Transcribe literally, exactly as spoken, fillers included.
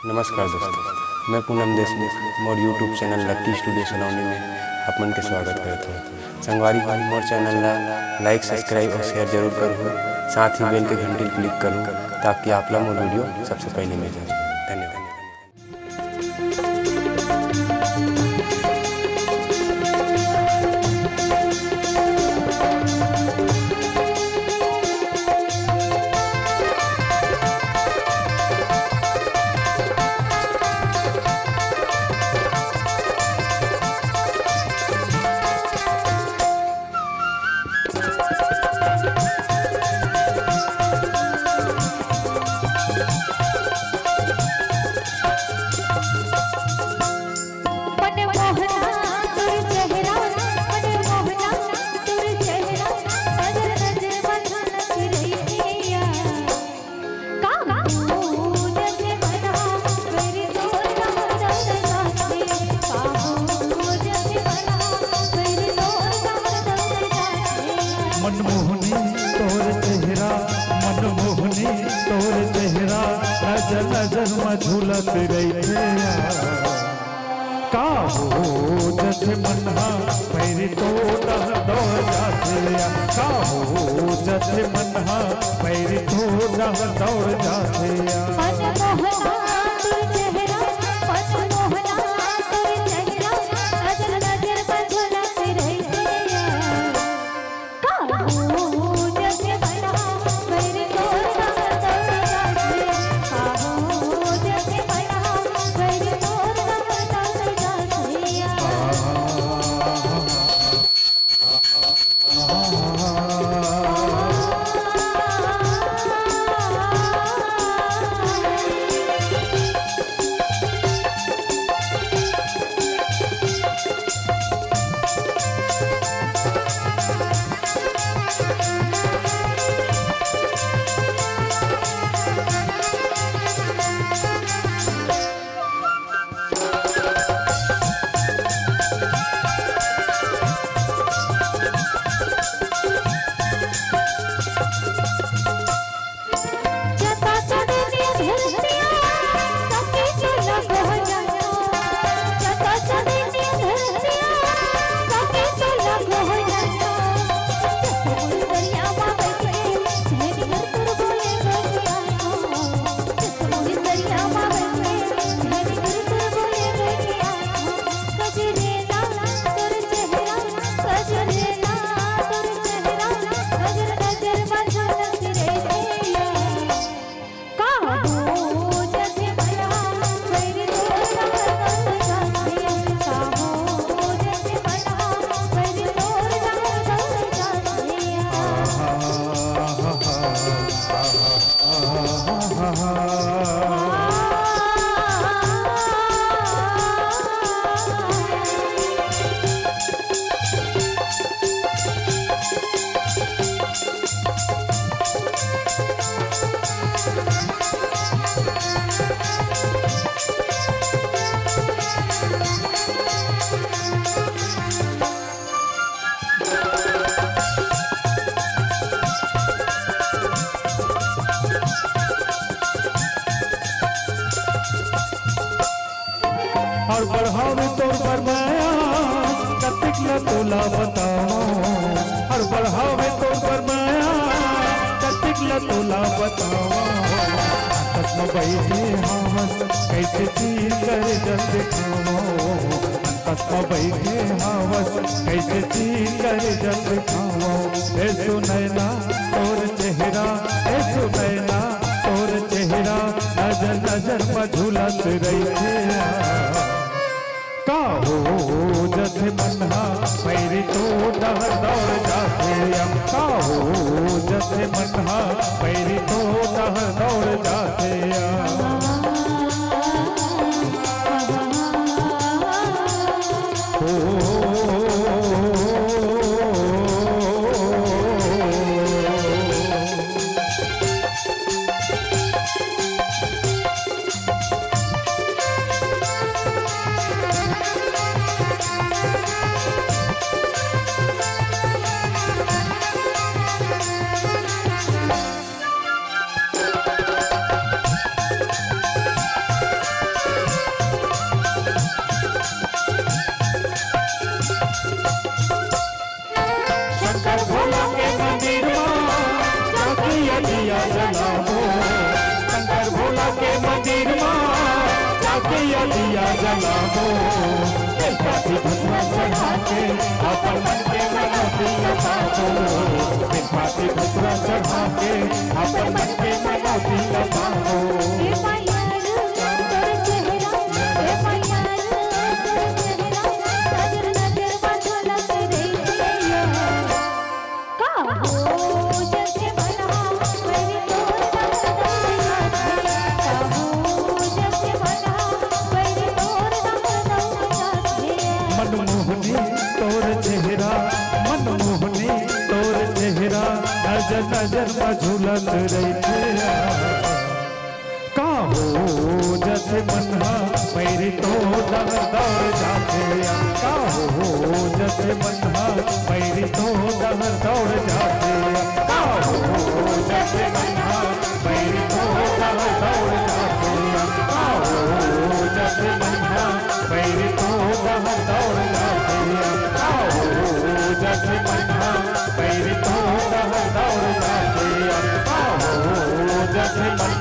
नमस्कार दोस्तों, मैं पूनम देशमुख, मोर YouTube चैनल लक्की स्टूडियो सलोनी में आप मन के स्वागत करत हूँ। संगवारी हो, मोर चैनल ला like, subscribe और share जरूर करहू, साथ ही bell के घंटी click करहू, ताकि आप ला मोर video सबसे पहले मिल जाए। धन्यवाद। मनमोहनी तोर चेहरा, मनमोहनी तोर चेहरा, नजर नजर म झूलत रहिथे। का हो जथे मन हा पैरी तो डहर दौड़ जाथे, का हो जथे मन हा पैरी तो डहर दौड़ जाथे। मनमोहना तोर चेहरा, मनमोहना तोर चेहरा, नजर नजर म झूलत रहिथे। हर बढ़ावे तोर बर मया, कतिक ल तोला बतावं। हर बढ़ावे तोर बर मया, कतिक ल तोला बतावं। आकाश म बइठे हवस, कइसे चीर कर जल दिखावं। आकाश म बइठे हवस, कइसे चीर कर जल दिखावं। ए सुनैना तोर चेहरा, ए सुनैना तोर चेहरा, नजर नजर म झूलत रहिथे। का हो जथे मन हा पैरी तो डहर दौड़ जाथे। का हो जथे मन हा पैरी तो डहर दौड़ जाथे। धतुरा चढ़ा के अपन मन के मनौती ल पाबो। बेलपाती धतुरा चढ़ा के अपन मन के मनौती ल पाबो। ए मैया रे, तोर चेहरा, ए मैया रे, तोर चेहरा, नजर नजर मा झलक रहिथे। का हो जैसे मन हा, वैरी तोर दम दम जाथे। का हो जैसे मन हा, वैरी तोर दम दम जाथे। मनमोहनी तोर चेहरा, मनमोहनी तोर चेहरा, नजर नजर मा झूलत रहिथे। का हो जैसे मन हा, पैरी तो डहर दौड़ जाथे। का हो जैसे मन हा, पैरी तो डहर दौड़ जाथे। का हो जैसे मन हा, पैरी तो डहर दौड़ जाथे। का हो जैसे मन हा, पैरी तो डहर दौड़ जाथे। का हो जैसे मन हा, पैरी तो डहर दौड़ जाथे। का हो जैसे मन